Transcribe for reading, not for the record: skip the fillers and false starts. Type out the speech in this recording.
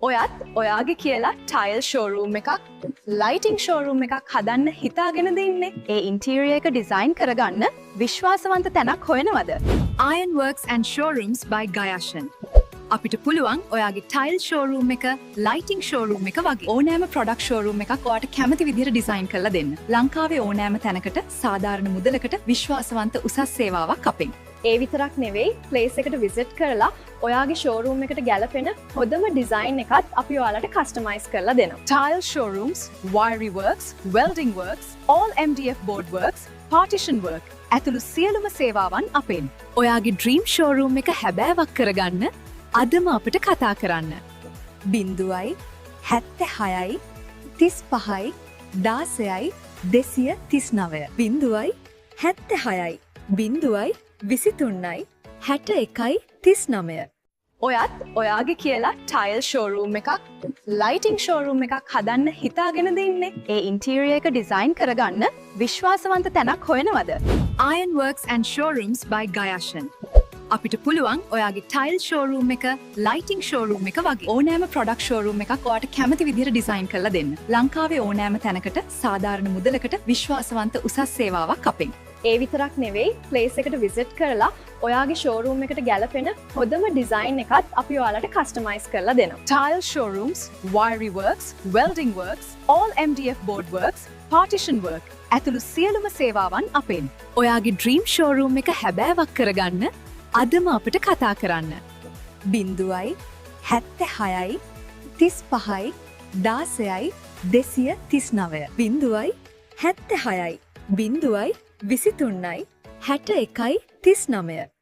ඔයත් ඔයාගේ කියලා ටයිල් ෂෝරූම් එකක්, ලයිටිං ෂෝරූම් එකක් හදන්න හිතාගෙනද ඉන්නේ? ඒ ඉන්ටීරියර් එක ඩිසයින් කරගන්න විශ්වාසවන්ත තැනක් හොයනවද? Ironworks and Showrooms by Gayashan. අපිට පුළුවන් ඔයාගේ ටයිල් ෂෝරූම් එක, ලයිටිං ෂෝරූම් එක වගේ ඕනෑම ප්‍රොඩක්ට් ෂෝරූම් එකක් ඔයාට කැමති විදිහට ඩිසයින් කරලා දෙන්න. ලංකාවේ ඕනෑම තැනකට සාධාරණ මුදලකට විශ්වාසවන්ත උසස් සේවාවක් අපෙන්. ඒ විතරක් නෙවෙයි, ප්ලේස් එකට විසිට් කරලා ඔයාගේ ෂෝරූම් එකට ගැලපෙන හොඳම ඩිසයින් එකත් අපි ඔයාලට කස්ටමයිස් කරලා දෙනවා. Tile showrooms, wiring works, welding works, all MDF board works, partition work ඇතුළු සියලුම සේවාවන් අපෙන්. ඔයාගේ ඩ්‍රීම් ෂෝරූම් එක හැබෑවක් කරගන්න අදම අපිට කතා කරන්න. 0 76 35 16 239, 0 76 0 23 61 39. ඔයත් ඔයාගේ කියලා ටයිල් ෂෝරූම් එකක්, ලයිටිං ෂෝරූම් එකක් හදන්න හිතාගෙනද ඉන්නේ? ඒ ඉන්ටීරියර් එක ඩිසයින් කරගන්න විශ්වාසවන්ත තැනක් හොයනවද? Ironworks and Showrooms by Gayashan. අපිට පුළුවන් ඔයාගේ ටයිල් ෂෝරූම් එක, ලයිටිං ෂෝරූම් එක වගේ ඕනෑම ප්‍රොඩක්ට් ෂෝරූම් එකක් ඔයාට කැමති විදිහට ඩිසයින් කරලා දෙන්න. ලංකාවේ ඕනෑම තැනකට සාධාරණ මුදලකට විශ්වාසවන්ත උසස් සේවාවක් අපෙන්. ඒ විතරක් නෙවෙයි, ප්ලේස් එකට විසිට් කරලා ඔයාගේ ෂෝරූම් එකට ගැලපෙන හොඳම ඩිසයින් එකත් අපි ඔයාලට කස්ටමයිස් කරලා දෙනවා. Tile showrooms, wiring works, welding works, all MDF board works, partition work ඇතුළු සියලුම සේවාවන් අපෙන්. ඔයාගේ ඩ්‍රීම් ෂෝරූම් එක හැබෑවක් කරගන්න අදම අපිට කතා කරන්න. 0 76 35 16 239, 0 76 0 23 61 39.